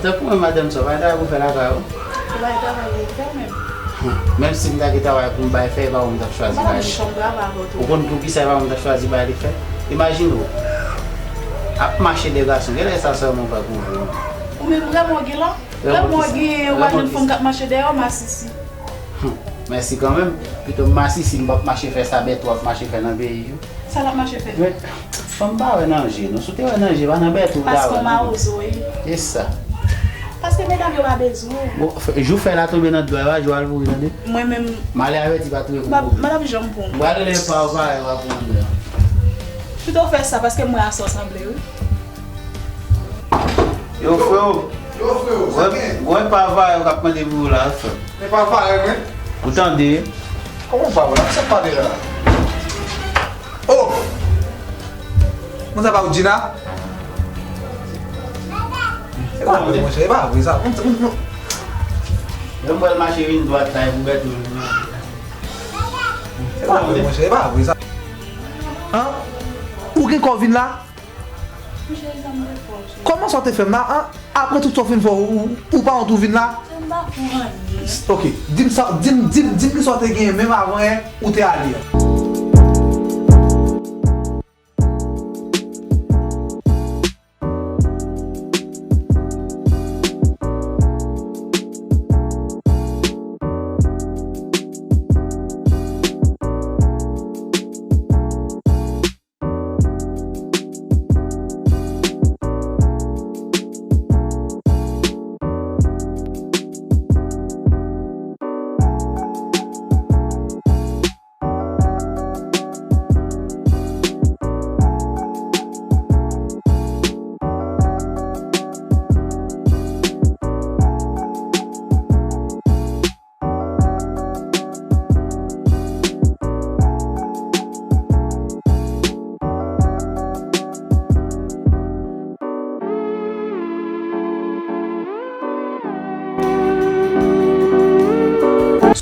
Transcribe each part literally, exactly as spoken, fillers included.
Tankou mwen, madanm sa, w pa gen travay pou fè lakay ou? Ou pa gen travay pou fè menm? Menm si m ta gen travay pou m bay fè, e pa ou m t ap chwazi bay li fè. Ou konn poukisa e pa ou m t ap chwazi bay li fè? Imajine w ap mache dèyè gason, genlè sa sèlman w pa kouvri. Ou menm vrèman w gen la? Vrèman w gen, w pa jwenn fanm k ap mache dèyè w, masisi. Mèsi kanmenm. Pito m masisi, m p ap mache fè sa bèt w ap mache fè nan peyi yo. Sa l ap mache fè? Men, fanm pa wè nan je, non. Si w te wè nan je, pa nan bèt ou ta wè, non. Paske w mawozo, wi. E sa. Paske medam yo pa bezwen w. Bon, jou fèy la tonbe nan dlo a, e pa jou a l mouri, tande. Mwen menm. Malè avèti pa touye kou kouri. M p ap janm pran w. M pral rele pa w parèy w ap pran nan. Pito w fè sa, paske m wè a sa w sanble, wi. Yo, freo. Yo, freo, sa gen? Gwo pa vare yo k ap mande pou yo la, frè. Men pa vare, wi. Ou tande? Kòman pa vare? Sa pale la? Oh! Moun sa pa ou Gina? E pa vre, monchè, e pa vre sa. Moun, moun, moun. Lè m wè l mache vin dwat la, e pou bèt ou. E pa vre, monchè, e pa vre sa. An? Ou gen kò vin la? Kòman sa w te fè m la? An? Apre tout sa w fin fè, ou, ou, ou pa wont ou vin la? Ok, di m sa, di m, di m, di m ki sa w te genyen menm avan yè ou te ale a.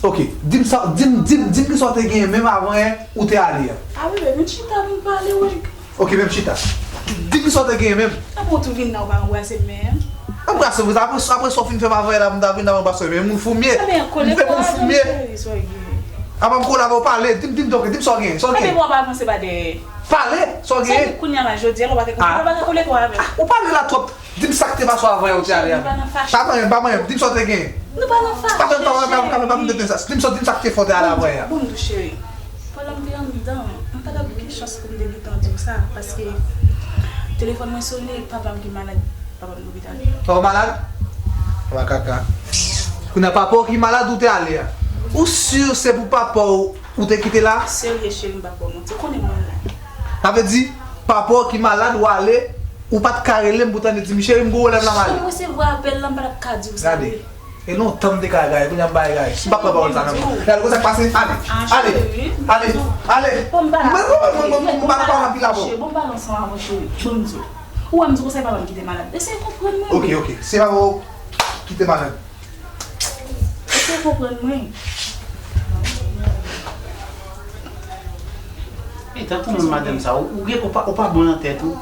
Ok, di m sa, di m, di m, di m ki sa w te genyen menm avan yè ou te ale a. A wi, men vin chita pou n pale, wi. Ok, men m chita. Di m ki sa w te genyen menm. Apre w tou vin la, ou pa anbrase m menm. Anbrase w, apre, apre sa w fin fè m avan yè la, pou m ta vin la, m anbrase w, men moun fou m ye. Ebyen, kole kò avè m, cheri, sa w gen. Apa m kole avè w, pale, di m, di m, ok, di m sa w genyen, sa w genyen. Ebyen, bon, pa avanse pa dèyè. Pale, sa w genyen. Kounye a la, jodi a, ou pa ka kole kò avè m. Ou pale la twòp. Di m sa k te pase w avan yè ou te ale a. Pa manyen m, pa manyen m. Di m sa w te genyen. Nou pa nan fache, cheri. Pa fè m, pa fè m, pa fè m tenten sa. Di m sa, di m sa k te fè w te ale avan yè a. Bon, bon, cheri. Pandan m te anndan, m pa t ap gen chans pou m te gentan di w sa, paske telefòn mwen sone, papa m ki malad, papa m lopital. Papa w malad? Papa kaka. Kounye a papa w ki malad ou te ale a. Ou si se pou papa w ou te kite la? Serye, cheri, m p ap ba w manti. Ou konnen mwen la. Sa vle di, papa w ki malad, w ale, ou pa t ka rele m pou tande di m, cheri, m gen yon rèv la m ale. Si m resevwa apèl la, m pa t ap ka di w sa, wi. Gade. E lontan m te ka gaye, kounye a m pa gaye. M p ap pran pawòl sa nan men w. Gade, konn sa k pase? Ale, ale, ale, ale. Mwen, mwen, mwen, mwen, m pa nan pale anpil avè w. Bon, m pale ansanm avè w, cheri. Bon, m di w. Ou wè m di w konsa, e papa m ki te malad. Eseye konprann mwen. Ok, ok. Se papa w ki te malad. Eseye konprann mwen. E tankou menm madanm sa, ou, ou gen, ou pa, ou pa bon nan tèt ou.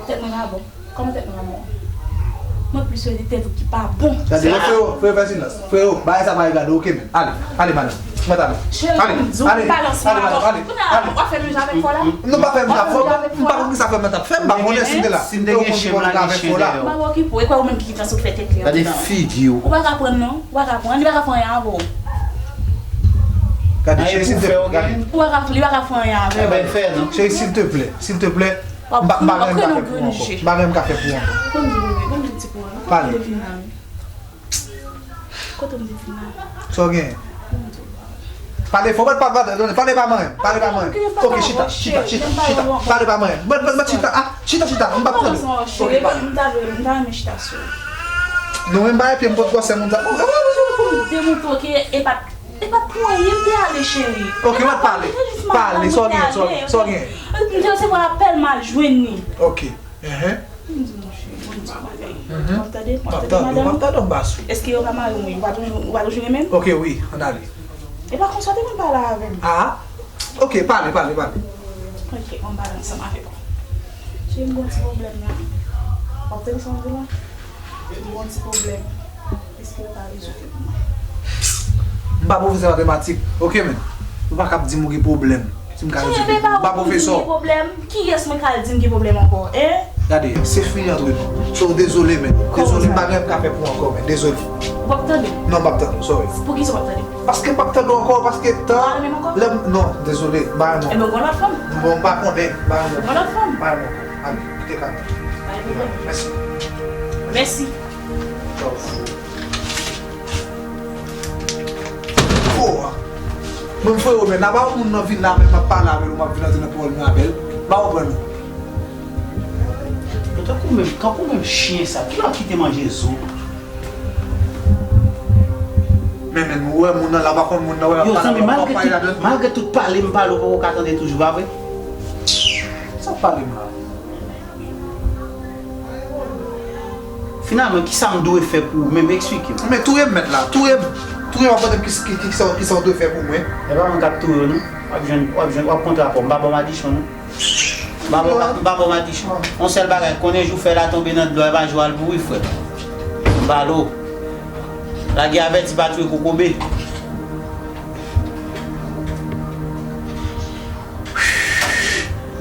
Tèt mwen pa bon. Kòman tèt mwen pa bon? Mwen plis wè de tèt ou ki pa bon. Gade, freo, freo, fè silans. Freo, bagay sa pa regade w, ok, men. Ale, ale, madanm. Mwen ale. Cheri, ale, m di w, ale, pa lanse ale, madanm, ale, ale. Kounye a, w ap fè menm jan avèk fò la? Non, pa fè menm jan avèk fò. M pa konn kisa fè mwen t ap fè, m pa konnen si m te la. Si m te gen chen, m t al gen chen dèyè w. M pa okipè w, e pa ou menm ki gen tans ou fè tenten an. Gade figi w. Ou pa ka pran non, ou pa ka pran, li pa ka fè anyen avè w. Gade, cheri, silteplè, gade. Ou pa ka, li pa ka fè anyen avè w. Ebyen, fè non. Cheri, silteplè, silteplè. M pa, m pa renmen ka fè pou ou ankò. M pa renmen ka fè pou ou ankò. Pale. Kote m te fin la? Sa w genyen? Pale fò, mwen pale, pale, pale pa manyen m, pale pa manyen m. Ok, chita, chita, chita, chita. Pale pa manyen m. Mwen, mwen, mwen chita, ah, chita, chita, m p ap tande w. Ok, pale. M ta vle, m ta renmen chita sou. Non, men m pa gen pye m pot gwosè moun sa. Pou m demoutre w ke e pa t, e pa t pou anyen m te ale, cheri. Ok, mwen pale. Pale, sa w genyen, sa w genyen, sa w genyen? M te resevwa apèl, m al jwenn li. Ok. Enhen. M di monchè, bon, m di bagay. W ap tande? W ap tande, madanm? M ap tande, m ap swiv. Èske yo ka mare w, wi? Ou pa toujou, ou pa toujou renmen m? Ok, wi, ann ale. E pa konsa w te konn pale avè m. Ah, ok, pale, pale, pale. Ok, bon, m pale ansanm avèk ou. Cheri, m gen yon ti pwoblèm la. W ap tande sa m di la? M gon ti pwoblèm. Èske w ka rezoud li pou mwen? M pa pwofesè matematik, oke, men. Ou pa kab di m ou gen pwoblèm. Si m ka rezoud li pou ou. M pa pwofesè. Ki pwoblèm? Kiyès mwen ka al di m gen pwoblèm ankò, en? Gade, se fini antre nou. So, dezole, men. Dezole, m pa gen anyen m ka fè pou ou ankò, men. Dezole. Ou p ap tande m? Non, m p ap tande w, sorry. Poukisa w p ap tande m? Paske m p ap tande w ankò, paske tan, lè m, non, dezole, m pa renmen w. Ebyen, ou gon lòt fanm? Bon, m pa konnen, m pa renmen w. Ou gon lòt fanm? M pa renmen w. Ale, kite kay mwen. Pa gen pwoblèm. Mèsi. Mèsi. Tchaw. Oh! Mwen, frero, men, n a pa yon moun nan vin la, men m ap pale avè l, ou m ap vin antre nan pawòl mwen avè l. M pa konprann ou. Yo tankou menm, tankou menm chen sa. Kilè w ap kite manje zo? Men, men, ou wè moun nan la, ou pa konn moun nan, wè, yo, zanmi, malgre tout, malgre tout pale m pale, ou poko ka tande toujou, pa vre? Sa w ap pale m la? Finalman, kisa m dwe fè pou ou menm? Eksplike m. Men touye m mèt la, touye m. Touye m, w ap mande m ki, ki, ki, kisa, kisa w dwe fè pou mwen. E pa mwen k ap touye w, non. W ap jwenn, w ap jwenn, w ap kontre avè m. M pa ba w madichon, non. M pa ba w, m pa ba w madichon. Yon sèl bagay, konnen jou fè la tonbe nan dlo, e pa jou al mouri, frè. M pale w. Lagè avèti pa touye kokobe.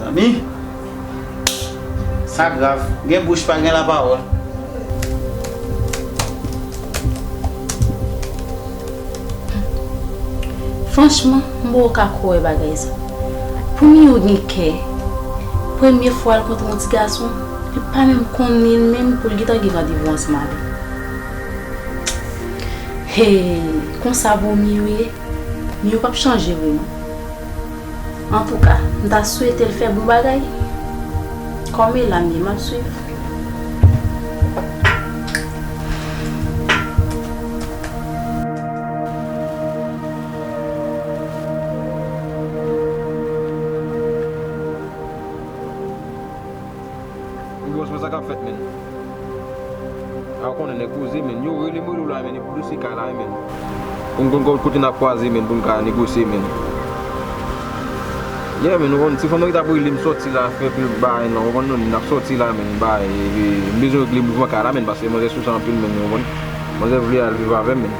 Zanmi, sa grav. Gen bouch pa gen lapawòl. Franchman, m poko ka kwè bagay sa. Pou Miyo gen kè, premye fwa l kontre yon ti gason, li pa menm konnen l menm pou l gentan gen randevou ansanm avè l. Hey, konsa pou Miyo ye? Miyo p ap chanje vre non. Antouka, m ta swete l fè bon bagay. Kòm e la m ye, m ap swiv. Bòs mwen, sa k ap fèt, menn? A, ou konnen nèg poze, menn. Yo rele m, rele w la, menn, epi w dosye kay la, menn. Ou konn kote n ap kwaze, menn, pou n ka negosye, menn. Yeah, menn, ou konn, ti fanm nan ki t ap rele m sòti la, fè pil bagay, non, ou konn, non, n ap sòti la, menn, bagay, e, e, m bezwen regle mouvman kay la, menn, paske manzè sou sa anpil, menn, ou konn. Manzè vle al viv avè m, menn.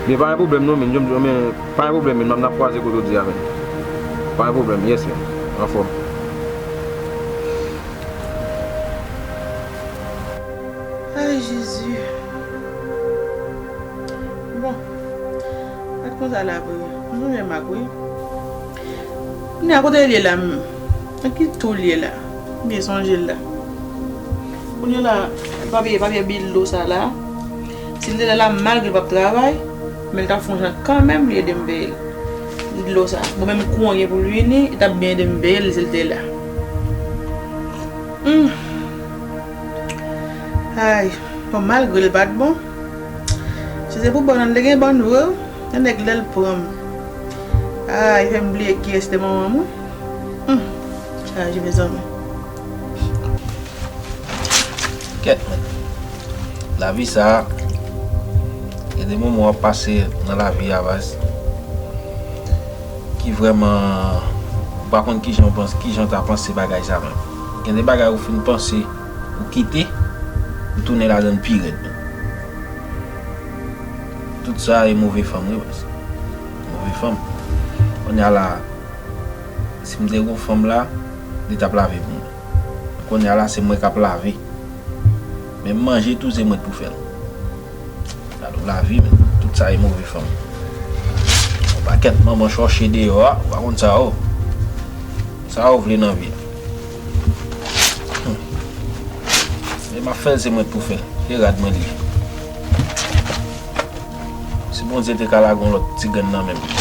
Men pa gen pwoblèm, non, menn, jòm, jòm, men, pa gen pwoblèm, menn, n ap kwaze kote w di a, menn. Pa gen pwoblèm, yes, menn. Anfòm. Ay, Jezi. Bon, gad konsa la vre. M sonje Mak, wi. Kounye a, kote l ye la menm? Nan ki tou l ye la? M byen sonje l la. Kounye a la, papye, papye bil dlo sa la. Si l te la la, malgre l p ap travay, men l t ap fè yon jan kanmenm, li ede m peye l. Dlo sa. Bon, menm kou an gen pou l vini, li t ap byen ede m peye l si l te la. Hmm. Ay, bon, malgre l pa t bon, si se pou bòn nan, l te gen bòn vre, wi. Yon nèg lè l pran m. Ay, fè m bliye kiyès te manman m, wi. Hmm. Chaje, mezanmi. Kèt, men. Lavi sa a, gen de moman w ap pase nan lavi a, baz, ki vrèman, ou pa konn kijan w panse, kijan w ta panse bagay sa menm. Gen de bagay ou fin panse, ou kite, ou tounen ladan l pi rèd. Tout sa e move fanm, wi, baz. Move fanm. Kounye a la, si m te gon fanm la, li t ap lave pou mwen. Kounye a la, se mwen k ap lave. Men manje tou, se mwen k pou fè l. Gade w lavi, men. Tout sa e move fanm. Yon pakèt manman chòche deyò a, ou pa konn sa, o. Sa ou vle nan vi a. Hmm. Men m ap fè l, se mwen k pou fè l. Se rad mwen li ye. Si Bondye te ka lage yon lòt ti grenn nan men m.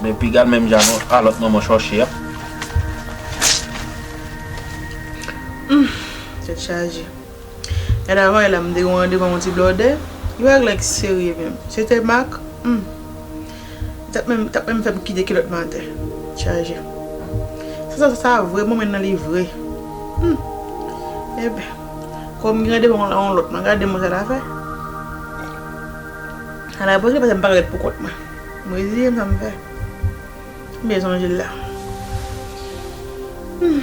Men piga l menm jan non, a lòt manman chòche a. Hmm, tèt chaje. Gade avan yè la, m te gen yon randevou ak yon ti blòdè. Li pa gen lè ki serye menm. Se te Mak, hmm. Li t ap menm, t ap menm fè m kite kilòt mwen atè. Chaje. Sa, sa, sa vre, mwen menm nan li vre. Hmm. Eben, kòm m gen randevou ak yon lòt, mwen gade mwen sa l a fè. Ala, bon, se paske m pa ka ret pou kont mwen. M reziye m, sa m fè. M byen sonje l la. Hmm.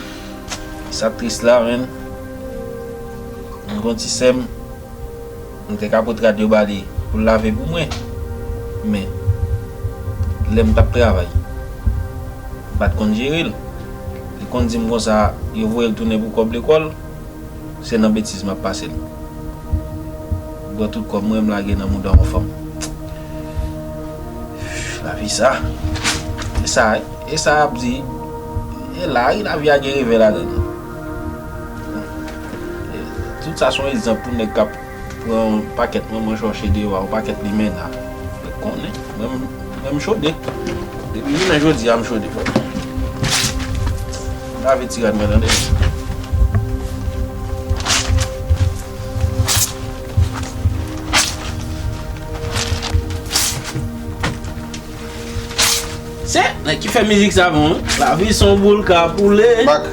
Sa tris la, menn. M gen yon ti sè m, m te ka pot rad yo ba li pou l lave pou mwen. Men, lè m t ap travay, m pa t konn jere l. Li konn di m konsa, yo voye l tounen pou kòb lekòl, se nan betiz m ap pase l. M pran tout kòb mwen, m lage nan mouda yon fanm. Lavi sa. E sa, e sa y ap di, e la, wi, lavi a gen revè ladan l. E tout sa se yon egzanp pou nèg k ap pran yon pakèt manman chòche deyò a, yon pakèt limena. Ou konnen, mwen, mwen m chode. Depi jounen jodi a, m chode, frè m. Lave ti rad mwen, tande. Se nèg ki fè mizik sa bon, wi. Lavi se yon boul ka boule. Bak.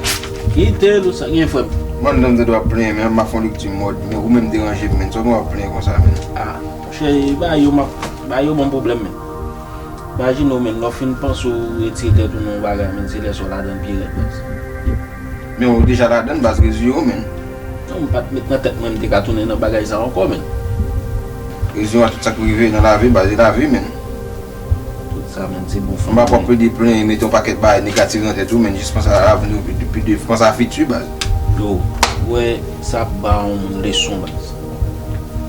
Kite l, ou sa gen, frè m. Mwen, m tande w ap plenyen, men m ap fè yon lekti mòd, men ou menm deranje m, men sa w gen w ap plenyen konsa, men. Ah, monchè, ba yo, m ap, ba yo ban m pwoblèm, men. Imajine w, men, lè w fin panse w retire tèt ou nan yon bagay, men, se lè sa w ladan l pi rèd, men. Men ou deja ladan l, baz, reziye w, men. Non, m pa t met nan tèt mwen m te ka tounen nan bagay sa ankò, men. Reziye w a tout sa k rive nan lavi, baz, e lavi, men. Tout sa, men, se bon fanm. M pa pwòp plede plenyen, mete yon pakèt bagay negatif nan tèt ou, men jis panse a lavni, pi, pi de, panse a fiti, baz. Yo, ou wè, sa ap ba yon moun leson, baz.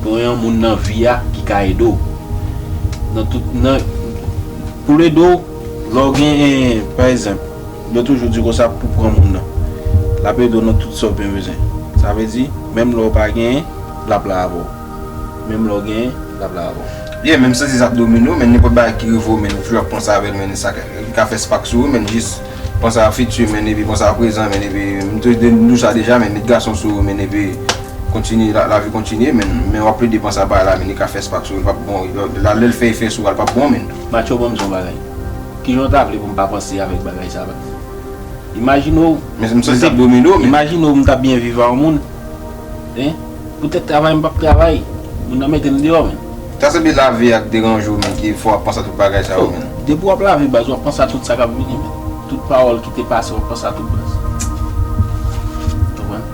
Gen yon moun nan vi a ki ka ede w. Nan tout, nan, pou l ede w, lè w gen, pa egzanp, yo toujou di konsa pou pran moun nan. L ap ede w nan tout sa w byen bezwen. Sa vle di, menm lè w pa genyen, l ap la avè w. Menm lè w genyen, l ap la avè w. Yeah, menm santi sa ap domine w, men nenpòt bagay ki rive w, men ou toujou ap panse avè l, men sa ka, li ka fè spak sou ou, men jis panse a fiti, men epi panse a prezan, men epi m te di nou sa deja, men met gason sou ou, men epi kontinye, la, lavi kontinye, men, men w ap plede panse a bagay la, men li ka fè spak sou ou, li p ap bon, la, lè l fè efè sou ou, l p ap bon, men. Matcho, ban m di w yon bagay. Kijan w ta vle pou m pa panse avèk bagay sa, baz? Imajine w, men m santi sa ap domine w, men. Imajine w, m t ap byen viv a yon moun. Hein? Poutèt travay, m p ap travay. Moun nan mete m deyò, men. Sa se byen lavi a k deranje w, men, ki fè w ap panse a tout bagay sa yo, men. Depi w ap lavi, baz, w ap panse a tout sa k ap vini, men. Tout pawòl ki te pase, w ap panse a tout, baz. Konprann?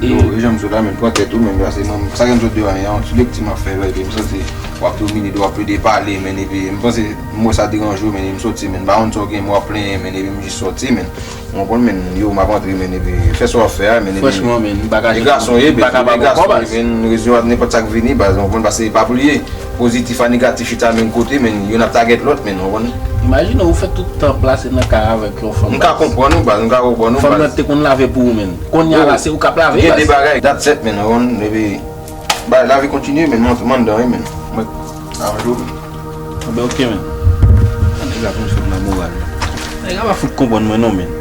E yo, e jan m sot la, men, pran tèt ou, men, pase mwen, sa gen m sot devan, yon ti lekti m ap fè, men, epi m santi w ap domine, w ap plede pale, men, epi m panse m wè sa deranje w, men, epi m soti, men, m pa konn sa w gen, men w ap plenyen, men, epi m jis soti, men, ou konprann, men, yo, m ap antre, men, epi fè sa w ap fè a, men, epi franchman, men, m pa ka jwenn, gason ye, men, gason ye, men, reziye w a nenpòt sa k vini, baz, ou konprann, pase pa pou li ye. Pozitif a negatif chita menm kote, men, youn ap tagèt lòt, men, ou konprann? Imajine ou fè tout tan plase nan kay avèk yon fanm, baz. M ka konprann ou, baz, m ka konprann ou, baz. Fanm nan te konn lave pou ou, men. Kounye a la, se ou k ap lave, baz. Gen de bagay, that's it, men, ou konprann? Epi, ba, lavi kontinye, men, m antre m anndan, wi, men. Mwen, aranje w, men. Anben, oke, men. Nèg la konn fè m lamoral, men. Nèg la pa fout konprann mwen, non, men.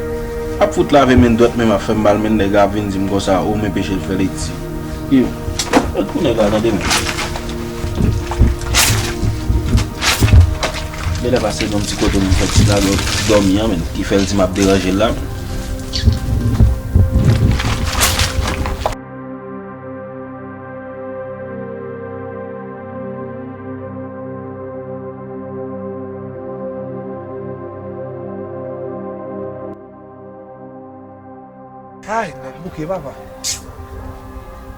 Ap fout lave, men, dwèt, men, m ap fè m mal, men, nèg la ap vin di m konsa, o, m enpeche l fè lekti. Yo, yo, pou nèg la tande m. Genlè pase nan yon ti kote m fè ti la dòmi an, men, ki fè l di m ap deranje l la, men. Ay, nèg bouke, papa.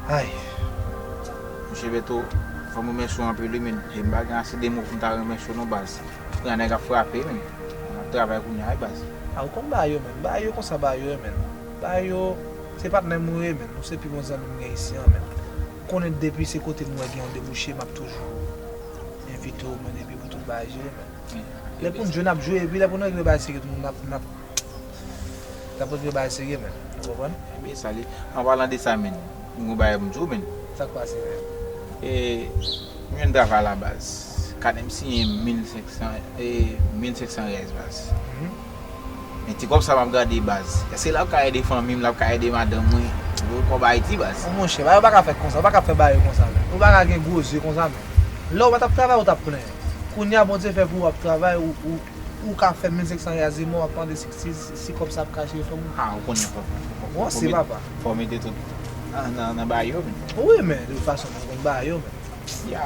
Ay. Monchè Bèto, fò m remèsye w anpil, wi, men. E m pa gen ase de mo pou m ta remèsye w, non, baz. Kounye a nèg ap frape, men. N ap travay kounye a, wi, baz. A, ou konn bagay yo, men. Bagay yo konsa, bagay yo ye, men. Bagay yo, se patnè m ou ye, men. Ou se pi bon zanmi m gen isi an, men. Ou konnen depi se kote m wè gen yon debouche, m ap toujou envite w, men, epi pou tout bagay jere, men. Lè pou n jwe, n ap jwe, epi lè pou n regle bagay serye, tout moun ap, n ap, n ap regle bagay serye, men. Ou konprann? Ebyen, sa li. An palan de sa, men, m gon bagay pou m di w, men. Sa k pase, men? E, m jwenn travay la, baz. Kanè m siyen mil senk san, e, mil senk san rèyès, baz. Mhm. Men ti kòb sa m ap gade, baz. Èske l ap ka ede fanmi m, l ap ka ede madanm mwen? Yo, kòb Ayiti, baz. Monchè, bagay yo pa ka fèt konsa, ou pa ka fè bagay yo konsa, men. Ou pa ka gen gwo zye konsa, men. Lè w pa t ap travay, ou t ap plenyen. Kounye a, Bondye fè pou w ap travay, ou, ou, ou ka fè mil senk san rèyès, e mò w ap mande si, si, si kòb sa ap ka jere fanmi w. A, ou konnen fò, fò, fò, fò, fò mete tout nan, nan, nan bagay yo, men. Wi, men, de tout fason, mwen konn bagay yo, men. Ya.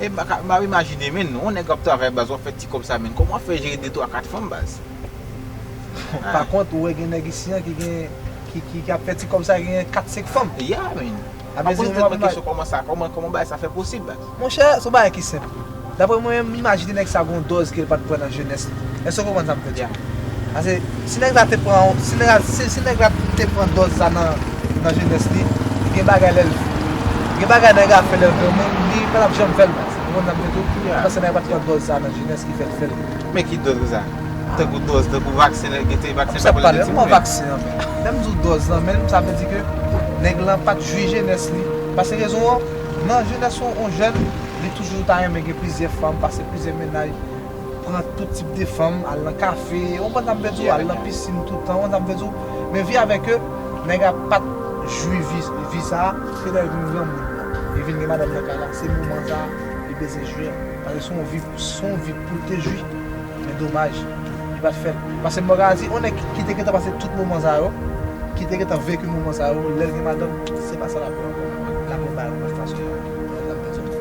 E m pa ka, m pa imajine, men, yon nèg ap travay, baz, w ap fè ti kòb sa, men. Kòman w ap fè jere de, twa, kat fanm, baz? Pa kont, ou wè gen nèg isi an ki gen ki, ki, ki ap fè ti kòb sa genyen kat senk fanm. Yeah, man. Mwen poze tèt mwen kesyon, kòman sa, kòman, kòman bagay sa fè posib, baz? Monchè, se yon bagay ki senp. Daprè mwen menm, imajine nèg sa gon dòz ke l pa t pran nan jenès li. Èske w konprann sa m vle di? Yeah. Paske si nèg la te pran, si nèg la, si, si nèg la te pran dòz sa nan, nan jenès li, gen bagay lè l, gen bagay nèg la fè lè l granmoun, li pa t ap janm fè l, baz. Ou konprann sa m vle di? Yeah. Paske nèg la pa t pran dòz sa nan jenès ki fè l fè l. Men ki dòz sa? Tankou dòz, tankou vaksen, nèg gen te vaksen. Sa pa pale, mwen vaksen an, men. Lè m di w dòz lan, men sa vle di ke nèg lan pa t jwi jenès li. Paske rezon an, nan jenès yon, yon jèn, li toujou ta renmen gen plizyè fanm, pase plizyè mennaj, pran tout tip de fanm, al nan kafe, ou konprann sa m vle di w, al nan pisin tout tan, ou konprann sa m vle di w. Men vi avèk yo, nèg la pa t jwi vi, vi sa, se lè l vin granmoun lan. Li vin gen madanm nan kay la, se moman sa, li bezwen jwi an. Paske se yon vi, se yon vi pou l te jwi. Men domaj, li pa t fè l. Paske mwen ka di, yon nèg ki, ki te gentan pase tout moman sa yo, ki te gentan veki moman sa yo, lè l gen madanm, se pa sa l ap wè ankò. L ap wè bagay yon lòt fason. Ou konprann sa m vle di w?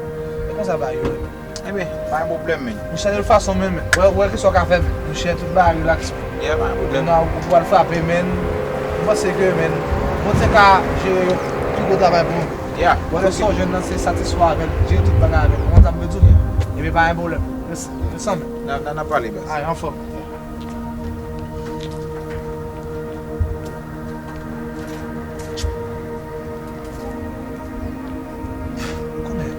E konsa bagay yo ye. Ebyen, pa gen pwoblèm, men. Monchè, de tout fason, men, men. Wè, wè kisa w ka fè, men. Monchè, tout bagay relax. Yeah, pa gen pwoblèm. Kounye a, ou pral frape, men. Mwen panse ke, men, Bondye ka jere yon pi gwo travay pou ou. Yeah. Wè, lè w se yon jèn nan, se satisfè avè l, jere tout bagay avè l. Ou konprann sa m vle di w? Ebyen, pa gen pwoblèm. Rès, rès ansanm. N a, n a, n a pale, baz. Alright, anfòm. Konnen,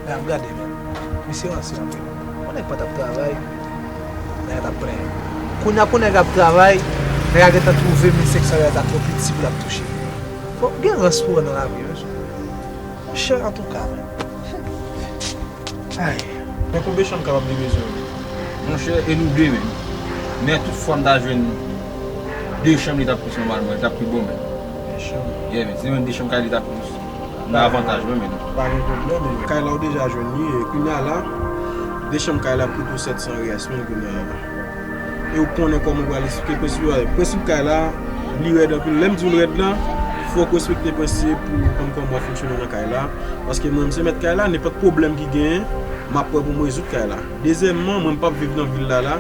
lè ap gade, men, misye ranse anpil. Yon nèg pa t ap travay, nèg la t ap plenyen. Kounye a, pou nèg la ap travay, nèg la gentan twouve mil senk san riyal sa twò piti pou l ap touche. Fò gen rans pou wè nan lavi, mesye. Monchè, antouka, men. Ay. Men konbyen chanm kapab li bezwen? Monchè, e nou de menm. Men tout fwa m ta jwenn de chanm, li t ap plis nòmalman, li t ap pi bon menm. De chanm? Yeah, men. Si te jwenn de chanm kay, li t ap plis nan avantaj mwen menm. Pa gen pwoblèm, men. Kay la ou deja jwenn li, e kounye a la, de chanm kay la koute w sèt san riyas menm kounye a la. E ou konnen kòman ou pral esplike prensip yo. Prensip kay la, li rèd anpil. Lè m di w l rèd la, fòk ou respekte prensip pou konn kòman w fonksyone nan kay la. Paske mwen, m se mèt kay la, nenpòt pwoblèm ki genyen, m ap wè pou m rezoud kay la. Dezyèmman, mwen, m p ap viv nan vil la la.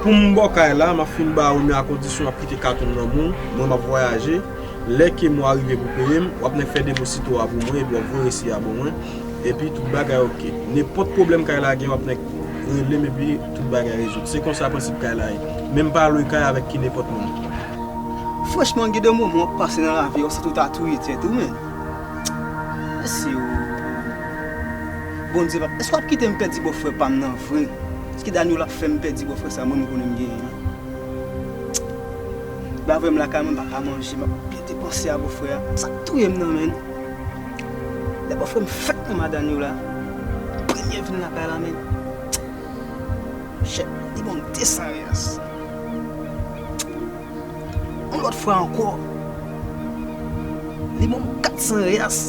Pou m ba w kay la, m ap fin ba ou men a kondisyon m ap kite kat ou nan men w, mwen, m ap vwayaje. Lè ke mwa rive pou peye m, w ap nèk fè depo sito a pou mwen, epi w ap voye resi a ban mwen. Epi tout bagay oke. Nenpòt pwoblèm kay la gen, w ap nèk rele m epi tout bagay rezoud. Se konsa prensip kay la ye. Men m pa lwe kay avèk ki nenpòt moun. Franchman, gen de moman w ap pase nan lavi a, w santi w ta touye tèt ou, men. Mèsi, o. Bondye, papa, èske w ap kite m pèdi bòfrè pa m nan vre? Èske Daniel ap fè m pèdi bòfrè sa mwen, m konnen m genyen an? Ba vrè m lakay mwen, m pa ka manje, m ap byen depanse a bòfrè a. Sa k touye m nan, men. Lè bòfrè m fèk nan madanyo la, premye vin lakay la, men. Chèf, li ban m de san riyas. Yon lòt fwa ankò, li ban m kat san riyas.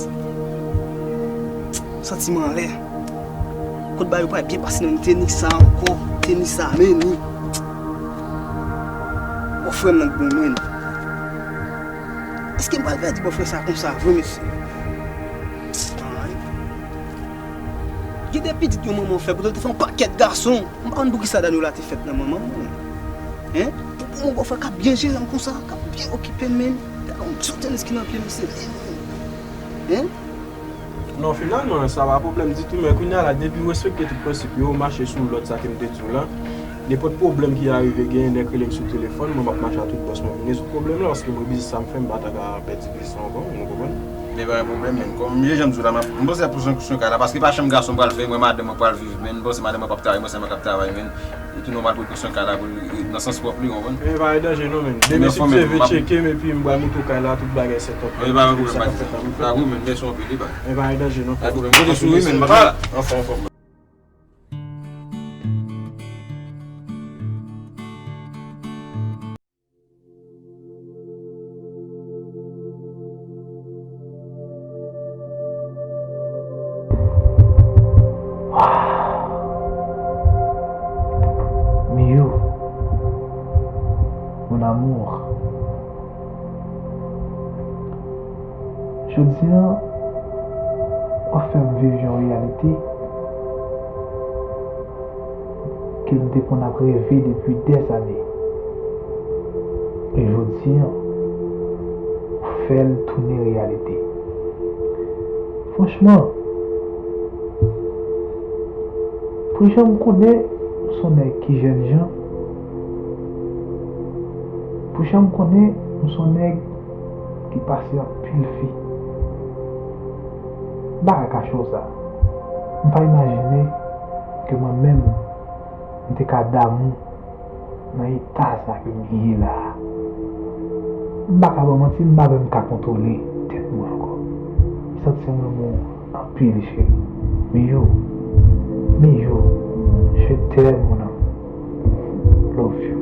Santi m anlè. Kot bagay yo pa byen pase nan, m te ni sa ankò, m te ni sa, men ni. Bòfrè m nan k ban mwen. Èske m pral pèdi bòfrè sa konsa vre, mesye? Ay. Gen de pitit yon manman fè, poutèl te fè yon pakèt gason. M pa konn poukisa Daniela te fèt nan manman m, non. Hein? Pou, pou yon bòfrè k ap byen jere m konsa, k ap byen okipe m, men. Gade yon ti tenis ki nan pye m, se li, men. Hein? Non, finalman, sa pa pwoblèm ditou, men kounye a la, depi w respekte tout prensip yo, w mache sou lòd sa ke m te di w la, nenpòt pwoblèm ki arive genyen, nèg rele m sou telefòn, mwen m ap mache a tout bòs mwen vin rezoud pwoblèm la, paske mwen biznis sa m fè, m pa ta ka pèdi biznis la ankò, ou konprann? Men pa gen pwoblèm, men. Kòm jan m di w la, m ap, m panse ap pran sousyon kay la, paske pa chanm gason m pral fè, mwen madanm mwen pral viv, men. M panse madanm mwen p ap travay, mwen sèlman k ap travay, men. Li tou nòmal pou l pran sousyon kay la pou l, nan sans pwòp li, ou konprann? Men pa gen danje non, men. Demen si m seve tcheke m epi m pral montre w kay la, tout bagay sètòp. Men pa gen pwoblèm, pa gen pwoblèm, men. Mèsi anpil, wi, baz. Men pa gen danje non. Pa gen pwoblèm, m konte sou ou, wi, men. Anfòm, anfòm. Miyu, mon amour. Jodi a, w ap fè m viv yon reyalite ke m te konn ap reve depi dèzane. E jodi a, fè l tounen reyalite. Franchman, pou jan m konnen m s on nèg ki jènjan, pou jan m konnen m s on nèg ki pase anpil fi, m pa ka kache w sa. M pa imajine ke mwen menm, m te ka damou nan eta sa ke m ye la a. M pa ka ba w manti, m pa menm ka kontwole tèt mwen ankò. M santi m renmen w anpil, cheri. Miyou, Miyou, je t'aime, mon amour. Love you.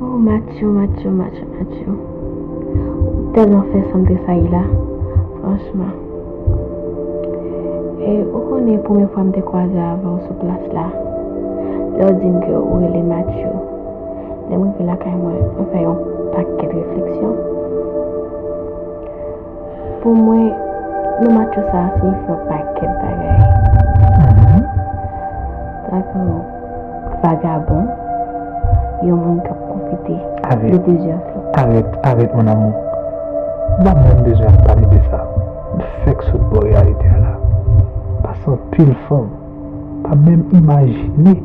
Oh, Matthew, Matthew, Matthew, Matthew. Ou tèlman fè sa m te sa ye la. Franchman. E ou konnen premye fwa m te kwaze avè w sou plas la, lè w di m ke ou rele Matthew. Lè m rive lakay mwen, mwen fè yon pakèt refleksyon. Pou mwen, non Matthew sa a siyifi yon pakèt bagay. Mhm. Tankou vagabon, yon moun k ap pwofite de plizyè fi. Arèt, arèt, mon amour. M pa menm bezwen ap pale de sa. M fèk sot bò reyalite a la. M pase anpil fanm. Pa menm imajine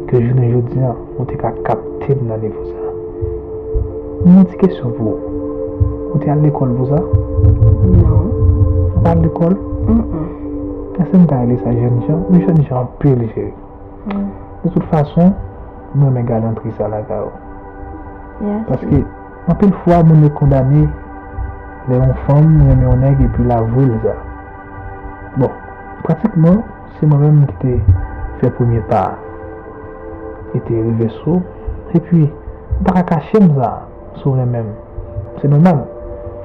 ke jounen jodi a, ou te ka kapte m nan nivo sa a. Yon ti kesyon pou ou. Ou te al lekòl pou sa? Non. Ou pa al lekòl? Mm-mm. Èske m ka rele sa jènjan? M jènjan anpil, cheri. Mm. De tout fason, m renmen galantri sa lakay ou. Mèsi. Paske, anpil fwa, moun yo kondane lè yon fanm renmen yon nèg epi l avwe l sa. Bon, pratikman, se mwen menm ki te fè premye pa a. Li te rive sou, epi, ou pa ka kache m sa, si w renmen m. Se nòmal.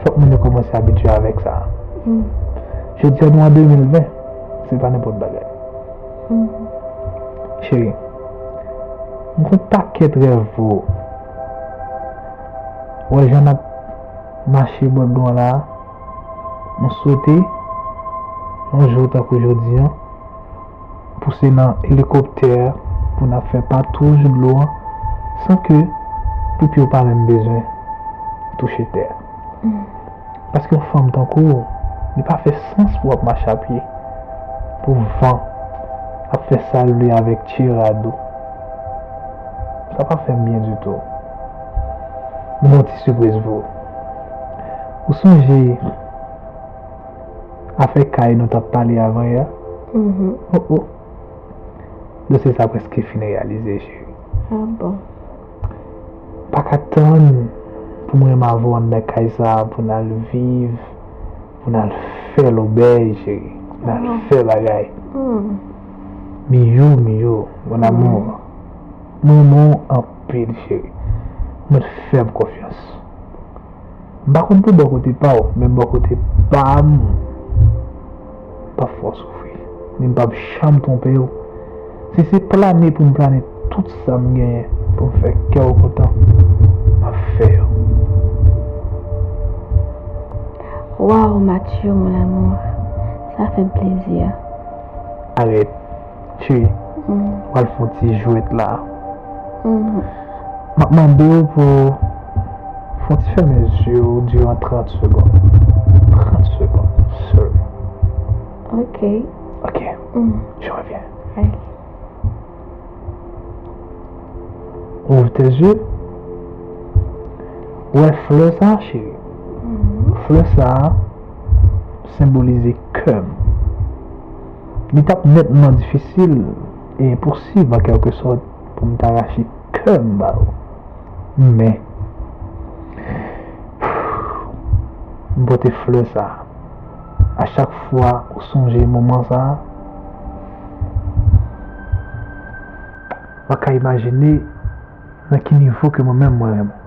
Fòk moun yo kòmanse abitye avèk sa. Mm. Jodi a nou an de mil ven, se pa nenpòt bagay. Mm. Cheri, m gon pakèt rèv pou ou. Wè jan n ap mache bò dlo an la a, mwen swete yon jou tankou jodi a, pouse nan elikoptè pou n ap fè patwouj dlo an san ke pou pye w pa menm bezwen touche tè a. Mm. Paske yon fanm tankou w, li pa fè sans pou w ap mache a pye, pou van ap fè sa l vle avèk tye rad ou. Sa pa fè m byen ditou. M gen yon ti sipriz pou ou. Ou sonje afè kay nou t ap pale avan yè? Mhm. Oh, oh. Dosye sa prèske fin reyalize, cheri. Ah bon? M pa ka tann pou m renmen avè w anndan kay sa a, pou n al viv, pou n al fè lobèy, cheri. Pou n al fè bagay. Hmm. Miyou, Miyou, mon amour. M renmen w anpil, cheri. Mwen fè m konfyans. M pa konn pou bò kote pa w, men bò kote pa m, m p ap fè w soufri. Ni m p ap janm twonpe w. Si se plane pou m plane tout sa m genyen pou m fè kè w kontan, m ap fè yo. Waw, Mathieu, mon amour, sa fè m plezi. Arèt. Cheri, mm, w al fè yon ti jwèt la. Mm. M ap mande w pou w fè yon ti fèmen zye w diran trant segonn. Trant segonn sèlman. Ok. Ok. Mm. Je reviens. Ok. Ouvre tes yeux. Ou wè flè sa, cheri? Mm. Flè sa senbolize kè m. Li t ap nètman difisil e enposib, an kèlke sòt, pou m ta rache kè m ba ou. Men, m pote flè sa a. A chak fwa ou sonje moman sa a, w ap ka imajine nan ki nivo ke mwen menm mwen renmen w.